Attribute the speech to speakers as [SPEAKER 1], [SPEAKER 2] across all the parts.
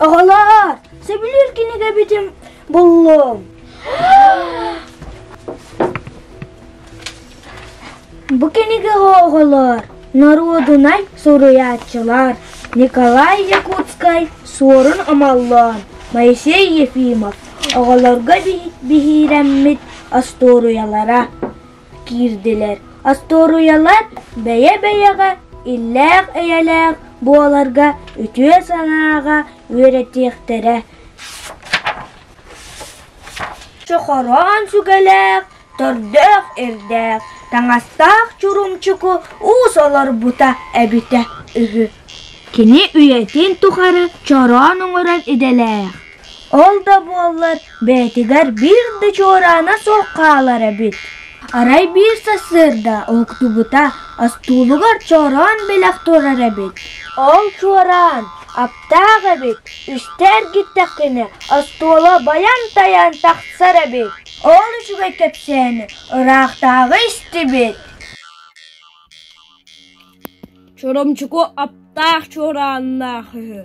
[SPEAKER 1] Оҕолоор, сөбүлүүр кинигэбитин буллум. Бу кинигэҕэ оҕолор норуодунай суруйааччылар Николай Якутскай Суорун Омоллоон, Моисей Ефимов оҕолорго биһирэммит остуоруйалара киирдилэр. Остуоруйалар бэйэ-бэйэҕэ иллээх-эйэлээх буоларга үтүө санааҕа үөрэтиэхтэрэ. Чохороон сүгэлээх, тордөөх эрдээх, таҥастаах чурумчуку уус олорбута эбитэ үһү. Кини үйэтин тухары чороон оҥорор идэлээх. Ол да буоллар бэйэтигэр биир да чуораана суох хаалар эбит. Арай биир сарсыарда уһуктубута остуолугар чороон бэлэх турар эбит. Ол чуораан аптаах эбит, үстэ эргиттэххинэ остуола байан-тайан тахсар эбит. Ол үчүгэй кэпсээни ыраахтааҕы истибит.
[SPEAKER 2] Чоромчуку аптаах чуорааннаах үһү.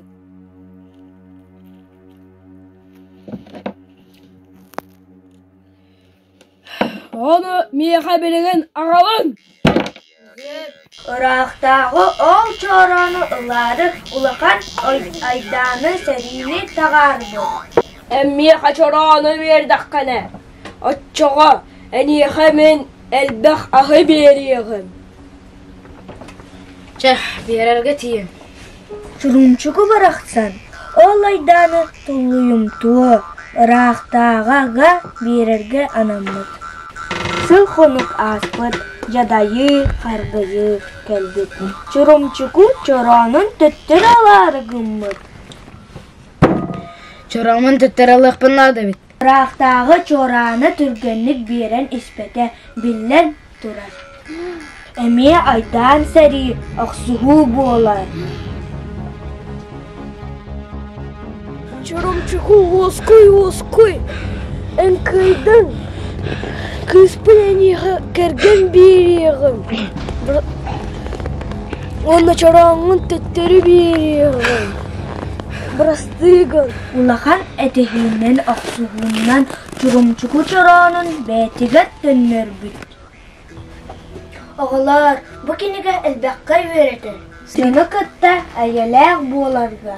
[SPEAKER 2] Ону миэхэ билигин аҕалыҥ!
[SPEAKER 1] Ыраахтааҕы ол чороону ылаары улахан айдааны сэриини таҕаарбыт.
[SPEAKER 2] Эн миэхэ чороону биэрдэххинэ, оччоҕо эйиэхэ мин элбэх аһы биэриэҕим.
[SPEAKER 3] Чэ, биэрэргэ тиийэн.
[SPEAKER 1] Чурумчуку барахсан ол айдааны тулуйумтуо, ыраахтааҕыга биэрэргэ анаммыт. Сыл-хонук ааспыт, дьадайыы, харгыйыы кэлбит. Чурумчуку чороонун төттөрү ылаары гыммыт.
[SPEAKER 3] Чороомун төттөрү ылыахпын наада эбит.
[SPEAKER 1] Ыраахтааҕы чуорааны түргэнник биэрэн испэтэ биллэн турар. Эмиэ айдаан сэрии, охсуһуу буолар.
[SPEAKER 2] Чурумчуку уоскуй, уоскуй, эн кыайдыҥ, кыыспын эйиэхэ кэргэн биэриэҕим уонна чорооҥҥун төттөрү биэриэҕим, бырастыы гын.
[SPEAKER 1] Улахан этиһиинэн охсуһуунан Чурумчуку чороонун бэйэтигэр төннөрбүт. Оҕолоор, бу кинигэ элбэххэ үөрэтэр, дьону кытта эйэлээх буоларга.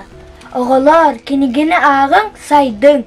[SPEAKER 1] Оҕолоор, кинигэни ааҕыҥ, сайдыҥ!